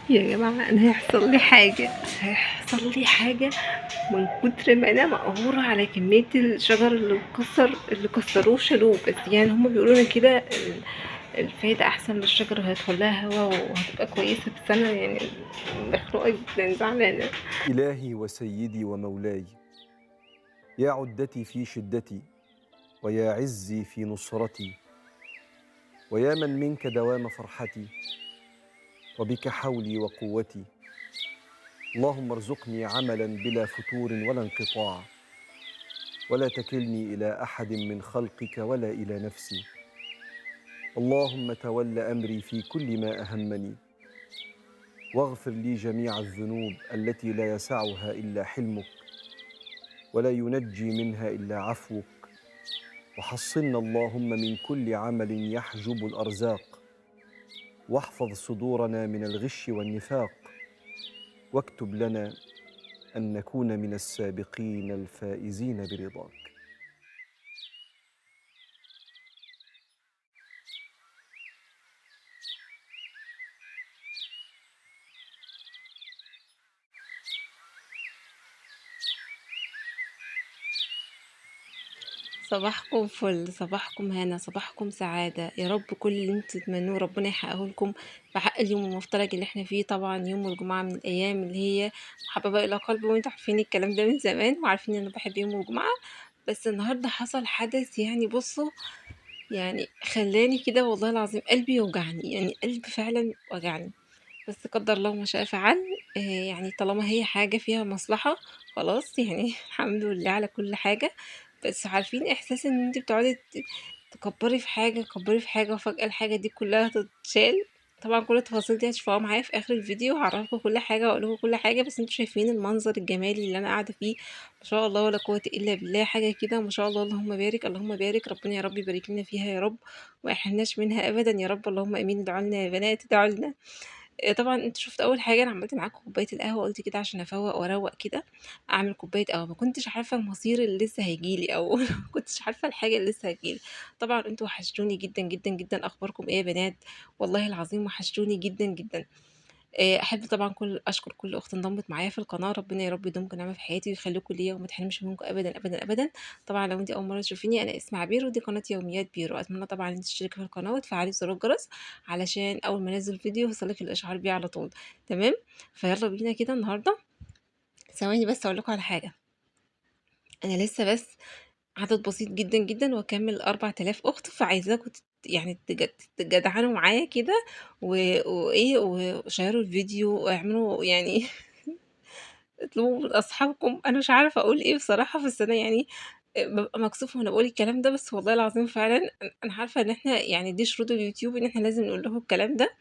يا جماعة أنا هيحصل لي حاجة، هيحصل لي حاجة من كتر ما أنا مقهورة على كمية الشجر اللي اتكسر، اللي كسروه وشالوه. بس يعني هما بيقولوا لنا كده الفايدة أحسن للشجرة وهيدخل لها هوا وهتبقى كويسة، بس أنا يعني مخنوقة جدا زعلانة. إلهي وسيدي ومولاي، يا عدتي في شدتي، ويا عزي في نصرتي، ويا من منك دوام فرحتي، وبك حولي وقوتي. اللهم ارزقني عملا بلا فتور ولا انقطاع، ولا تكلني إلى أحد من خلقك ولا إلى نفسي. اللهم تول أمري في كل ما أهمني، واغفر لي جميع الذنوب التي لا يسعها إلا حلمك، ولا ينجي منها إلا عفوك. وحصنا اللهم من كل عمل يحجب الأرزاق، واحفظ صدورنا من الغش والنفاق، واكتب لنا أن نكون من السابقين الفائزين برضاك. صباحكم فل، صباحكم هنا، صباحكم سعادة يا رب. كل اللي انتوا تتمنوه ربنا يحققه لكم في حق اليوم المفترج اللي احنا فيه. طبعا يوم الجمعة من الأيام اللي هي محببة إلى قلبي، وانتوا عارفين الكلام ده من زمان وعارفين ان انا بحب يوم الجمعة. بس النهاردة حصل حدث بصوا خلاني كده والله العظيم قلبي يوجعني، قلبي فعلا وجعني، بس قدر الله ما شاء فعل. طالما هي حاجة فيها مصلحة خلاص، الحمد لله على كل حاجة. بس عارفين احساس ان انت بتقعدي تكبري في حاجة، تكبري في حاجة، وفجأة الحاجة دي كلها تتشال. طبعا كل التفاصيل دي هتشوفوها معايا في اخر الفيديو، هعرفكم كل حاجة واقول لكم كل حاجة. بس انتوا شايفين المنظر الجمالي اللي انا قاعدة فيه، ما شاء الله ولا قوة الا بالله، حاجة كده ما شاء الله، اللهم بارك اللهم بارك، ربنا يا رب يبارك لنا فيها يا رب وما يحرمناش منها ابدا يا رب، اللهم امين. ادعوا لنا يا بنات، ادعوا لنا. طبعا انتوا شفتوا اول حاجة انا عملت معاكم كوباية القهوة، قلت كده عشان افوق واروق كده اعمل كوباية قهوة. ما كنتش عارفه المصير اللي لسه هيجيلي، او ما كنتش عارفه الحاجة اللي لسه هتجيلي. طبعا انتوا وحشتوني جدا جدا جدا، اخباركم ايه يا بنات؟ والله العظيم وحشتوني جدا جدا. احب طبعا اشكر كل اخت انضمت معايا في القناة، ربنا يا رب يدومكم نعمه في حياتي ويخليكم ليا وما تحرمش منكم ابدا ابدا ابدا. طبعا لو انت اول مرة تشوفيني، انا اسمي عبير ودي قناة يوميات بيرو. اتمنى طبعا انت تشتركي في القناة وتفعلي زر الجرس علشان اول ما انزل فيديو يوصلك الاشعار بيه على طول، تمام؟ فيلا بينا كده النهارده. ثواني بس اقول لكم على حاجة، انا لسه بس عدد بسيط جدا جدا واكمل 4000 اخت، فعايزاكم تجدعنوا معايا كده وشيروا الفيديو واعملوا اطلبوا من اصحابكم. انا مش عارفه اقول ايه بصراحة، بس انا ببقى مكسوفه وانا بقول الكلام ده، بس والله العظيم فعلا انا عارفه ان احنا دي شروط اليوتيوب ان احنا لازم نقول لهم الكلام ده.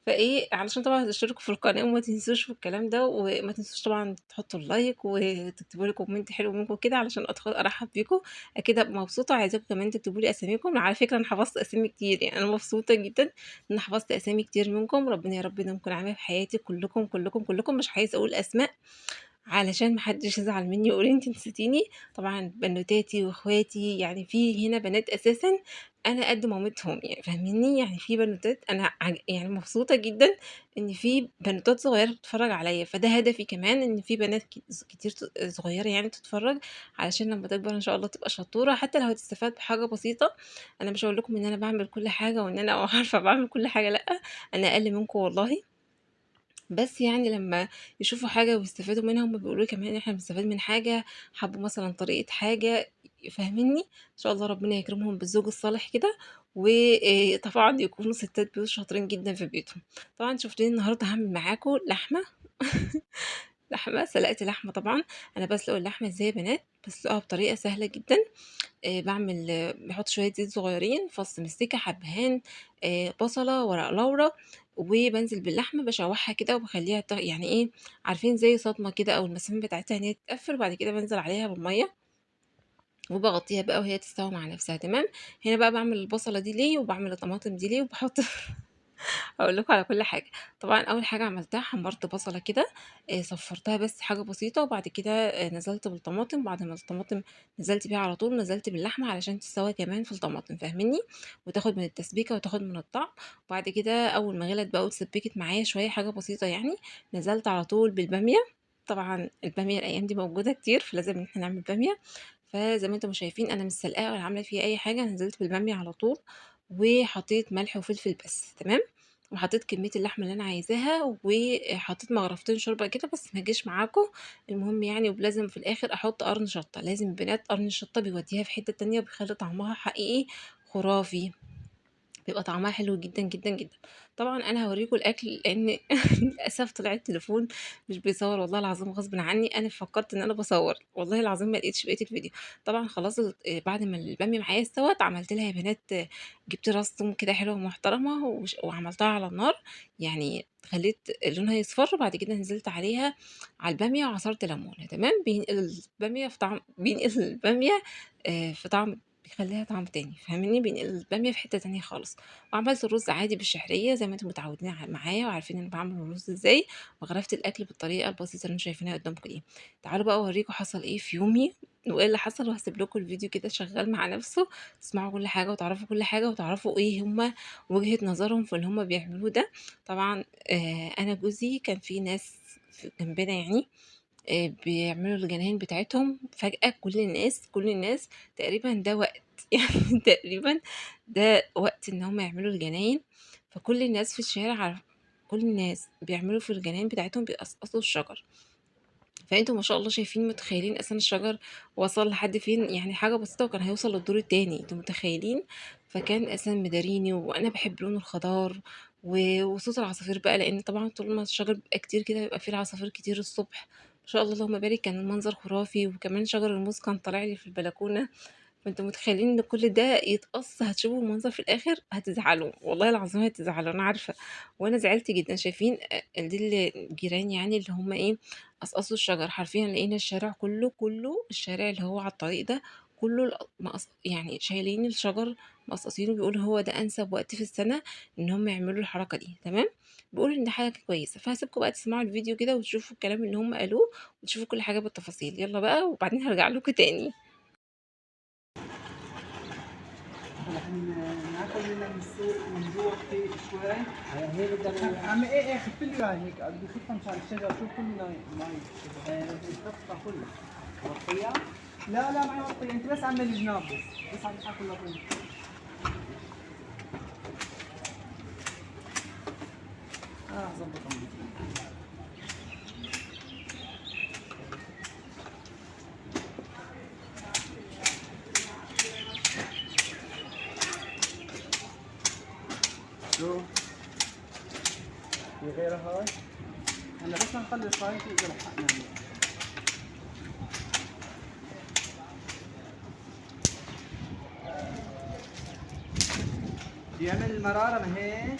فايه علشان طبعا تشتركوا في القناة وما تنسوش في الكلام ده، وما تنسوش طبعا تحطوا ال like وتكتبوا لي comment حلو منكم كده علشان ادخل ارحب بيكم، اكيد ابقى مبسوطة. عايزاكم كمان تكتبوا لي اساميكم. على فكرة انا حفظت اسامي كتير، انا مبسوطة جدا ان انا حفظت اسامي كتير منكم. ربنا يا رب يديمكم العافية في حياتي كلكم كلكم كلكم. مش عايزه اقول اسماء علشان محدش يزعل مني ويقول انت نسيتيني. طبعا بنوتاتي واخواتي، في هنا بنات اساسا انا قد مامتهم، فاهميني؟ في بنوتات انا مبسوطة جدا ان في بنوتات صغيرة بتتفرج عليا، فده هدفي كمان ان في بنات كتير صغيرة تتفرج، علشان لما تكبر ان شاء الله تبقى شطوره، حتى لو هتستفاد بحاجة بسيطة. انا مش هقول لكم ان انا بعمل كل حاجة وان انا عارفه بعمل كل حاجة، لا انا اقل منكم والله، بس لما يشوفوا حاجة ويستفادوا منها، هم بيقولوا لي كمان إن إحنا بنستفاد من حاجة، حبوا مثلاً طريقة حاجة، فاهميني؟ إن شاء الله ربنا يكرمهم بالزوج الصالح كده، وطبعاً يكونوا ستات بيوت شاطرين جداً في بيوتهم. طبعاً شفتوني النهاردة هعمل معاكم لحمة. لحمة، سلقت لحمة. طبعاً أنا بسلق اللحمة إزاي يا بنات؟ بسلقها بطريقة سهلة جداً. بحط شوية زيت صغيرين، فص مستكة، حبهان، بصلة، ورق لورا، وبنزل باللحمة بشوحها كده وبخليها يعني إيه، عارفين زي صدمة كده، أو المسام بتاعتها إن هي تتقفل. وبعد كده بنزل عليها بالمية وبغطيها بقى وهي تستوي مع نفسها، تمام. هنا بقى بعمل البصلة دي ليه، وبعمل الطماطم دي ليه، وبحط هاقول لكم على كل حاجة. طبعًا أول حاجة عملتها حمّرت بصلة كده، صفّرتها بس حاجة بسيطة، وبعد كده نزلت بالطماطم، بعد ما الطماطم نزلت بيها على طول، نزلت باللحمة علشان تستوي كمان في الطماطم فاهمينّي؟ وتاخد من التسبيكة وتاخد من الطعم. وبعد كده أول ما غِلَت بقى واتسبكت معايا شوية حاجة بسيطة يعني، نزلت على طول بالبامية. طبعًا البامية الأيام دي موجودة كتير، فلازم إن إحنا نعمل بامية. فزي ما أنتم ما شايفين أنا مش سالقاها ولا عاملة فيها أي حاجة، أنا نزلت بالبامية على طول وحطيت ملح وفلفل بس، تمام؟ وحطيت كمية اللحمة اللي أنا عايزاها، وحطيت مغرفتين شوربة كده بس ما جاش معاكم. المهم يعني ولازم في الآخر أحط قرن شطة، لازم بنات قرن الشطة بيوديها في حتة تانية وبيخلي طعمها حقيقي خرافي، بيبقى طعمها حلو جدًا، جدًا، جدًا. طبعًا أنا هاوريكم الأكل لإن للأسف طلع التليفون مش بيصور والله العظيم غصبٍ عني، أنا فكرت إن أنا باصور، والله العظيم ما لقيتش بقية الفيديو. طبعًا خلاص بعد ما البامية معايا استوت، عملت لها يا بنات جبت راس توم كده حلوة ومحترمة وعملتها على النار، يعني خليت لونها يصفر، وبعد كده نزلت عليها على البامية وعصرت ليمونة، تمام؟ بينقل البامية في طعم، بينقل البامية في طعم، بيخليها طعم تاني، فاهميني؟ بينقل البامية في حتة تانية خالص. وعملت الرز عادي بالشعرية زي ما انتم متعودين معايا وعارفين انا بعمل الرز ازاي، وغرفت الاكل بالطريقة البسيطة اللي انتم شايفينها قدامكم دي. تعالوا بقى اوريكم حصل ايه في يومي وايه اللي حصل، وهسيب لكم الفيديو كده شغال مع نفسه، تسمعوا كل حاجة وتعرفوا كل حاجة وتعرفوا ايه هما وجهة نظرهم في اللي هما بيعملوه ده. طبعا، انا جوزي كان في ناس جنبنا بيعملوا الجناين بتاعتهم، فجأة كل الناس تقريبا ده وقت يعني تقريبا ده وقت ان هم يعملوا الجناين، فكل الناس في الشارع كل الناس بيعملوا في الجناين بتاعتهم بيقصقصوا الشجر. فانتوا ما شاء الله شايفين متخيلين اصلا الشجر وصل لحد فين، يعني حاجه بسيطه وكان هيوصل للدور التاني، انتوا متخيلين؟ فكان اصلا مداريني، وانا بحب لون الخضار وصوت العصافير بقى، لان طبعا طول ما الشجر بيبقى كتير كده بيبقى فيه العصافير كتير الصبح، ما شاء الله اللهم بارك، كان المنظر خرافي. وكمان شجر الموز كان طالع لي في البلكونه، فانتوا متخيلين ان كل ده يتقص، هتشوفوا المنظر في الاخر هتزعلوا والله العظيم هتزعلوا، انا عارفه وانا زعلت جدا. شايفين دي الجيران يعني اللي هم ايه قصقصوا الشجر حرفيا، لقينا الشارع كله الشارع اللي هو على الطريق ده كله يعني شايلين الشجر مقصقصينه، بيقولوا هو ده انسب وقت في السنه ان هم يعملوا الحركه دي، تمام؟ بيقولوا ان حاجه كويسه. فهسيبكم بقى تسمعوا الفيديو كده وتشوفوا الكلام اللي هم قالوه وتشوفوا كل حاجه بالتفاصيل. يلا بقى وبعدين هرجع لكم تاني. رح ناكل منها من السوق ونجوع في شوي. عم ايه ايه خف لي هاي هيك، بدي خفها مشان الشجر، شوف كله نايم الشجر. خفها كله. وطيها؟ لا لا ما وطيها، انت بس عمل الجناب بس عم تاكل لطيف. ظبطهم. شو؟ في غيرها هاي؟ هلا بس نخلص هاي شو إذا لحقنا. بيعمل المرارة ما هيك؟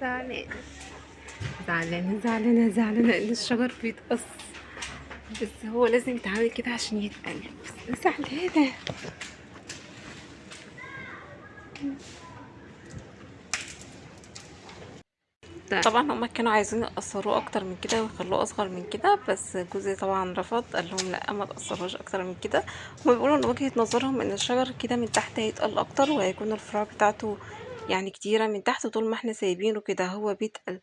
زعلانة زعلانة زعلانة زعلانة إن الشجر بيتقص، بس هو لازم يتعامل كده عشان يتقل، بس أنا زعلانة. طبعا هما كانوا عايزين يقصروه اكتر من كده ويخلوه اصغر من كده، بس جوزي طبعا رفض، قال لهم لا ما تقصروش اكتر من كده. هما بيقولوا ان وجهة نظرهم ان الشجر كده من تحت هيتقل اكتر وهيكون الفروع بتاعته كتيرة من تحت، طول ما احنا سايبينه كده هو بيتقل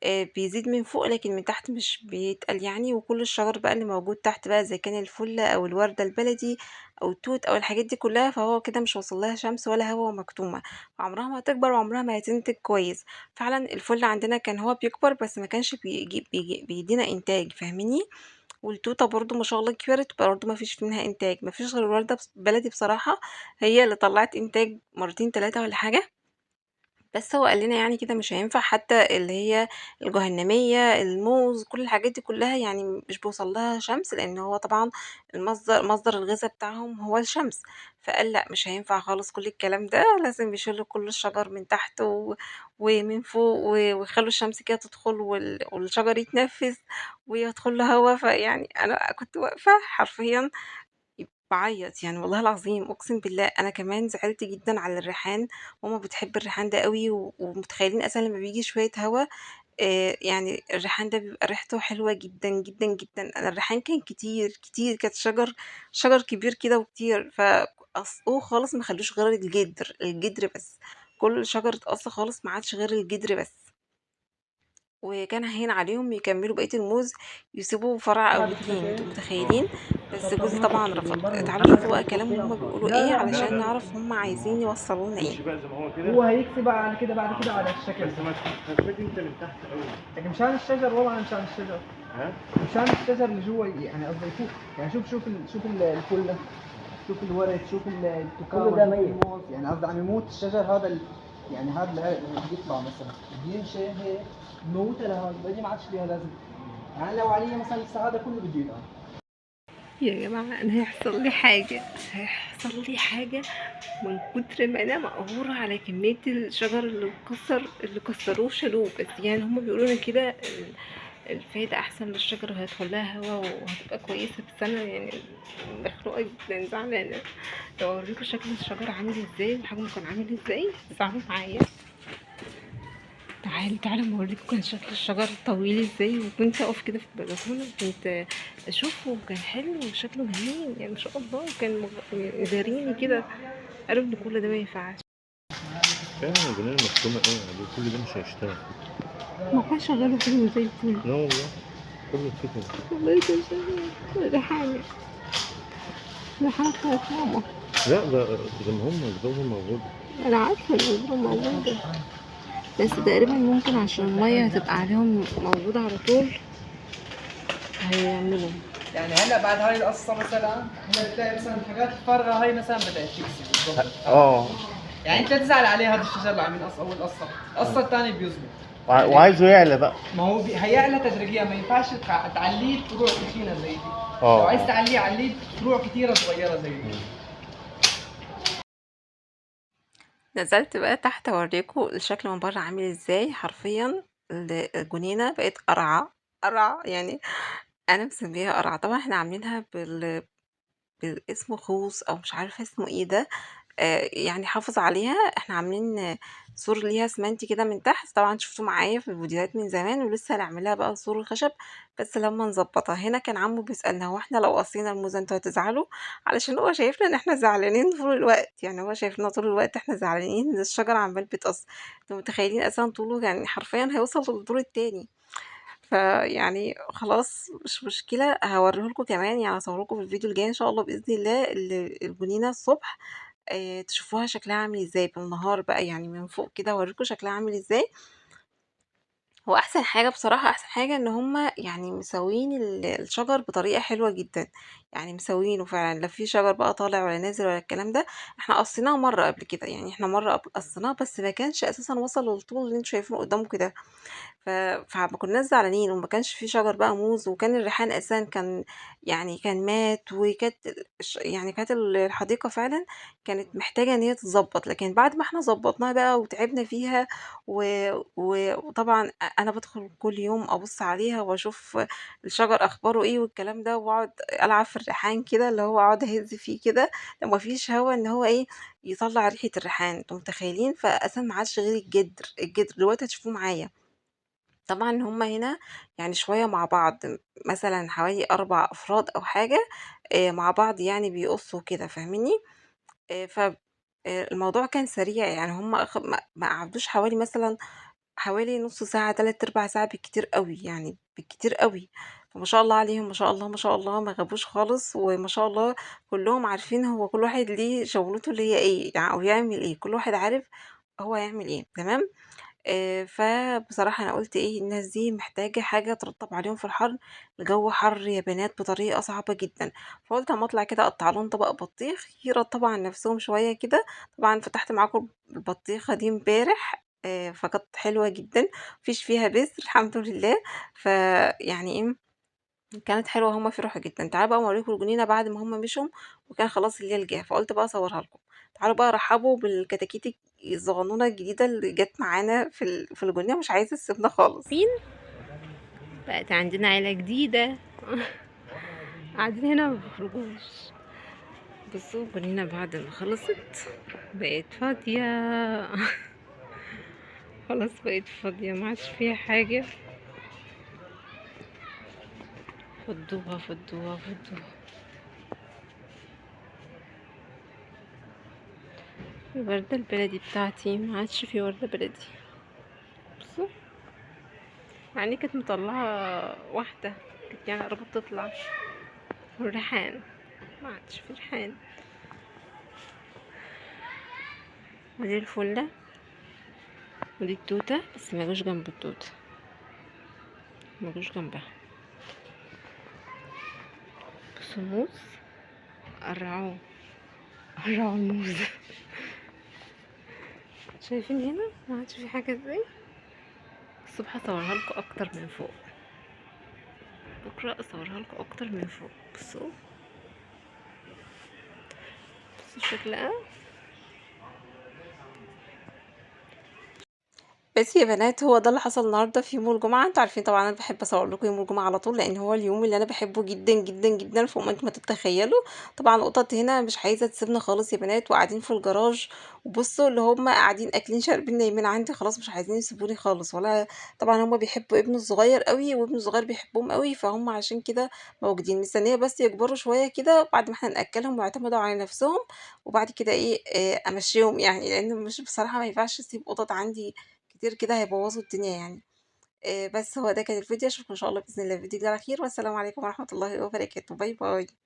بيزيد من فوق لكن من تحت مش بيتقل يعني. وكل الشجر بقى اللي موجود تحت بقى إذا كان الفل أو الوردة البلدي أو التوت أو الحاجات دي كلها، فهو كده مش واصل لها شمس ولا هوا ومكتومة، عمرها ما هتكبر وعمرها ما هتنتج كويس. فعلًا الفل عندنا كان هو بيكبر بس ما كانش بيجي بيجي بيدينا إنتاج، فاهميني؟ والتوتة برضه ما شاء الله كبرت برضه ما فيش منها إنتاج، ما فيش غير الوردة بلدي بصراحة هي اللي طلعت إنتاج مرتين 3 ولا حاجة. بس هو قال لنا يعني كده مش هينفع، حتى اللي هي الجهنمية، الموز، كل الحاجات دي كلها يعني مش بيوصل لها شمس، لأن هو طبعا مصدر الغذاء بتاعهم هو الشمس. فقال لا مش هينفع خالص كل الكلام ده، لازم يشيلوا كل الشجر من تحت ومن فوق ويخلوا الشمس كده تدخل والشجر يتنفس ويدخل له هوا. فيعني أنا كنت واقفة حرفيا بعيط يعني والله العظيم اقسم بالله. انا كمان زعلت جدا على الريحان، ماما بتحب الريحان ده قوي، ومتخيلين اصلا لما بيجي شويه هوا، يعني الريحان ده بيبقى ريحته حلوه جدا جدا جدا. انا الريحان كان كتير كتير، كانت شجر كبير كده وكتير، فقصوه خالص ما خلوش غير الجدر بس، كل شجر اتقص خالص ما عادش غير الجدر بس. وكان هين عليهم يكملوا بقية الموز، يسيبوا فرع أو 2، انتوا متخيلين؟ بس جوزي طبعا رفض. تعالوا شوفوا بقى كلامهم هما بيقولوا ايه علشان نعرف هما عايزين يوصلوا لنا ايه. بقى زي ما هو كده، هو هيكفي بقى على كده بعد كده على الشكل. بس ما تخفيت انت من تحت قوي. لكن مشان الشجر، والله مشان الشجر، ها؟ مشان الشجر اللي جوا، يعني قصدي فوق، يعني شوف شوف الفله، شوف الورد، شوف التكاوى، كله ده ميت. الموز، يعني قصدي عم يموت الشجر هذا يعني هذا اللي بيطلع مثلا بينشا هيك موته لهذا، بعدين ما عادش ليها لازمه. يعني لو علي مثلا لسه هذا كله بده ينقل. يا جماعة أنا هيحصل لي حاجة، هيحصل لي حاجة من كتر ما أنا مقهورة على كمية الشجر اللي كسروه شالوه. بس يعني هما بيقولوا لنا كده الفايدة أحسن للشجر وهيدخل لها هوا وهتبقى كويسة، بس أنا يعني مخنوقة جدا زعلانة. لو أوريكم شكل الشجر عامل ازاي وحجمه كان عامل ازاي تزعلوا معايا. تعالوا تعالوا ما اوريكم كان شكل الشجر طويل ازاي. وكنت اقف كده في البلكونه وكنت اشوفه وكان حلو وشكله جميل يعني ما شاء الله، وكان داريني كده. قالوا ان كل ده ما ينفعش. فعلا الجنينه مكتومه قوي عليه، كل ده مش هيشتغل. ما كان شغاله حلو زي الفل. لا والله كله كده والله كان شغال. ريحانه، ريحانه بتاعت ماما. لا ده زي ما هم الجو موجود. انا عارفه ان الجو موجوده، بس تقريبا ممكن عشان المية هتبقى عليهم موجودة على طول هيعملوا. يعني هلا بعد هاي القصة مثلا هلا بتلاقي مثلا الحاجات الفارغة هاي مثلا بدأت تكسي بالضبط. يعني انت تزعل عليه هذا الشجر اللي عم ينقص اول قصة، القصة الثانية بيزبط. وعايزه يعلى بقى. ما هو هيعلى تدريجيا، ما ينفعش تعليه فروع تخينة زي دي. لو عايز تعليه عليه فروع كثيرة صغيرة زي دي. نزلت بقى تحت اوريكم الشكل من بره عامل ازاي. حرفيا الجنينه بقت قرعه قرعه، يعني انا مسميها قرعه. طبعا احنا عاملينها بالاسم خوص او مش عارفه اسمه ايه ده، يعني حافظ عليها. احنا عاملين سور ليها اسمنتي كده من تحت، طبعا شفتوا معايا في الفيديوهات من زمان، ولسه هنعملها بقى سور الخشب بس لما نظبطها. هنا كان عمو بيسألنا هو احنا لو قصينا الموزة انتوا هتزعلوا؟ علشان هو شايفنا ان احنا زعلانين طول الوقت، يعني هو شايفنا طول الوقت احنا زعلانين ان الشجر عمال بيتقص. انتوا متخيلين اصلا طوله يعني حرفيا هيوصل للدور التاني. فيعني خلاص مش مشكلة، هوريهولكوا كمان، يعني هصورهولكوا في الفيديو الجاي ان شاء الله بإذن الله الجنينة الصبح، تشوفوها شكلها عامل ازاي بالنهار بقى، يعني من فوق كده اوريكم شكلها عامل ازاي. هو احسن حاجة بصراحة، احسن حاجة ان هما يعني مسوين الشجر بطريقة حلوة جدا، يعني مسوينه فعلا، لا في شجر بقى طالع ولا نازل ولا الكلام ده. احنا قصيناه مرة قبل كده، يعني احنا مرة قصيناه بس ما كانش اساسا وصل للطول اللي انتوا شايفينه قدامكم ده، فما كناش زعلانين وما كانش في شجر بقى موز، وكان الريحان اساسا كان يعني كان مات، وكانت يعني كانت الحديقة فعلا كانت محتاجة ان هي تتظبط. لكن بعد ما احنا ظبطناها بقى وتعبنا فيها وطبعا انا بدخل كل يوم ابص عليها واشوف الشجر اخباره ايه والكلام ده، واقعد العب في الريحان كده اللي هو اقعد اهز فيه كده لو ما فيش هوا ان هو ايه يطلع ريحة الريحان، انتوا متخيلين؟ فاساسا ما عادش غير الجدر، الجدر دلوقتي هتشوفوه معايا. طبعا هما هنا يعني شوية مع بعض، مثلا حوالي 4 أفراد أو حاجة، مع بعض يعني بيقصوا كده، فاهميني؟ الموضوع كان سريع، يعني هما ما قعدوش حوالي مثلا حوالي نص ساعة 3/4 ساعة بالكتير قوي، يعني بالكتير قوي. فما شاء الله عليهم، ما شاء الله ما شاء الله، ما غابوش خالص، وما شاء الله كلهم عارفين هو كل واحد ليه شغلته اللي هي ايه يعني، او يعمل ايه، كل واحد عارف هو هيعمل ايه. تمام. فبصراحة أنا قلت إيه، الناس دي محتاجة حاجة ترطب عليهم في الحر، الجو حر يا بنات بطريقة صعبة جدا. فقلت أما أطلع كده أقطع لهم طبق بطيخ يرطبوا عن نفسهم شوية كده. طبعا فتحت معاكم البطيخة دي امبارح، فكانت حلوة جدا، مفيش فيها بذر الحمد لله. فيعني إيه، كانت حلوة، هما فرحوا جدا. تعالوا بقى اوريكم الجنينة بعد ما هما مشوا، وكان خلاص الليل جه، فقلت بقى اصورها لكم. تعالوا بقى رحبوا بالكتاكيت الصغنونه الجديدة اللي جت معانا في الجنينة، مش عايزه تسيبنا خالص. فين بقت عندنا عيله جديدة قاعدين هنا ما بيخرجوش. بصوا الجنينة بعد ما خلصت بقت فاضية خلاص بقت فاضية، ما عادش فيها حاجة. فضوها فضوها فضوها. الوردة البلدي بتاعتي ما عادش في وردة بلدي. بصوا يعني كانت مطلعة واحدة، كانت يعني قربت تطلع. والريحان ما عادش في ريحان. ودي الفلة ودي التوتة، بس ما جوش جنب التوتة، ما جوش جنبها. بصوا الموز، قرعوه قرعوا الموز شايفين هنا ما عادش في حاجة ازاي. الصبح اصورها لكم اكتر من فوق، بكره اصورها لكم اكتر من فوق. بصوا بصوا شكلها. بس يا بنات هو ده اللي حصل النهارده في يوم الجمعة. انتوا عارفين طبعا انا بحب اصور لكم يوم الجمعة على طول، لان هو اليوم اللي انا بحبه جدا جدا جدا فوق ما انتوا ما تتخيلوا. طبعا القطط هنا مش عايزه تسيبنا خالص يا بنات، وقاعدين في الجراج، وبصوا اللي هم قاعدين اكلين شاربين نايمين عندي، خلاص مش عايزين يسيبوني خالص. ولا طبعا هم بيحبوا ابنه الصغير قوي، وابنه الصغير بيحبهم قوي، فهم عشان كده موجودين. مستنيه بس يكبروا شوية كده بعد ما احنا ناكلهم ويعتمدوا على نفسهم، وبعد كده ايه، امشيهم يعني، لان مش بصراحة ما ينفعش اسيب قطط عندي كتير كده، هيبوظوا الدنيا يعني. بس هو ده كان الفيديو. اشوفكم ان شاء الله باذن الله في فيديو على خير، والسلام عليكم ورحمة الله وبركاته. bye bye.